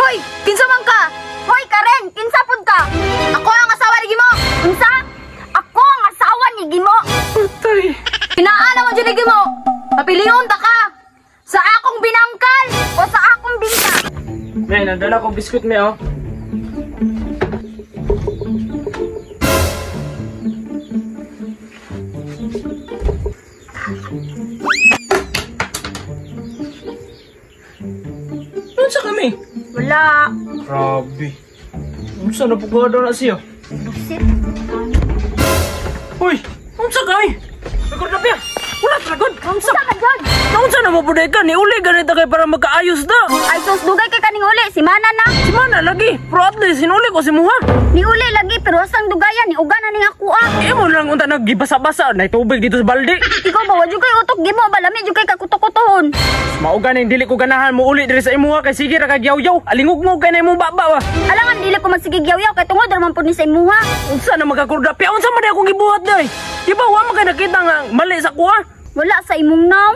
Hoy, kinsa man ka? Hoy, Karen, kinsa pud ka? Ako ang asawa ni Gimo. Unsa? Ako ang asawa ni Gimo. Patay. Kinaan mo dyan ni Gimo. Mapilion ta ka. Sa akong binangkal o sa akong bingka. May, nandala ko biskuit may oh. Unsa kami? Wala. Grabe. Unsa na pugado na siya? Busit. Uy, unsa kay? Nagod na biya. Wala tragod. Unsa? Unsa ka dyan? Naunsa na mo pud ka ni uli ganita kay para magkaayos da. Ay sus, dugay kay kaning uli. Si Mana na. Si Mana lagi. Pero at least sinuli ko si Muha. Ni uli lagi pero asang dugayan ni uga na ning ako ah. Imo lang unta naggibasa-basa nay tubig dito sa balde. Ikaw ba wa jud kay utok Gimo ba lami jud kay kakuto-kutohon. Mao gani dili ko ganahan mo uli diri sa imuha kay sige ra kag yaw-yaw. Alingog mo kay na imong baba ba. Alangan dili ko magsigig yaw-yaw kay tungod ra man pud ni sa imuha. Unsa na magkakurda pia unsa man akong gibuhat day? Di ba wa man kay nakita nga mali sa kuha? Wala sa imong nam.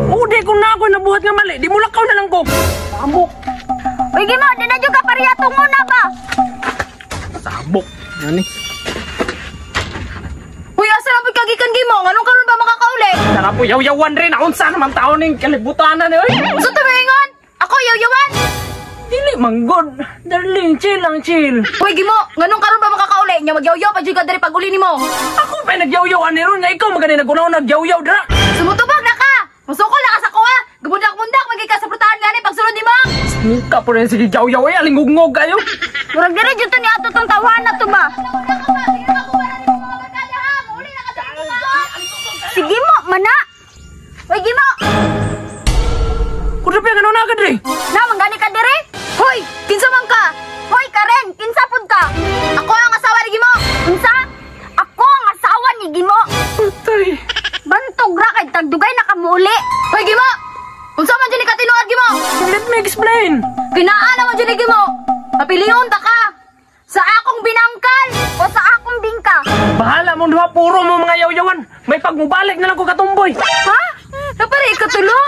O di ko na ako nabuhat nga mali, di mo lakaw na lang ko. Sabok. Uy Gimo, di na jud ka pareha tungo na ba? Sabok. Ngani. Uy, asa na pud kagikan Gimo? Nganong karon ba makakauli? Tara po yaw-yawan rin. Unsa naman taon ning kalibutanan ni oy. Unsa tumingon? Ako yaw-yawan. Dili man god. Darling, chill lang chill. Uy Gimo, nganong karon ba makakauli? Nya magyawyaw pa jud ka diri pag uli nimo. Ako pa nagyaw-yaw ani ron nga ikaw magani nagunaw nagyaw-yaw dira. Sumutubag na ka. Musukol na ka sa kuha. Gumundak-mundak magig ka sa prutahan gani pagsulod nimo. Muka po rin sige yaw-yaw ay alingugngog kayo. Murag diri jud to ni ato tong tawhan na to ba? Sige mo, mana. Uy, Gimo. Kundi pa ganun na ka diri. Na manggani ka diri? Hoy, kinsa man ka? Hoy, Karen, kinsa pud ka? Ako ang asawa ni Gimo. Unsa? Ako ang asawa ni Gimo. Patay. Bantog ra kay tagdugay na kamuuli. Hoy, Gimo. Unsa man jud ni katinuod Gimo? Let me explain. Kinaan man jud ni Gimo. Mapilion ta ka. Sa akong binangkal o sa akong bingka. Bahala mo duha puro mo mga yaw-yawan. May pagmubalik na lang ko katumboy. Ha? Napare ikatulo.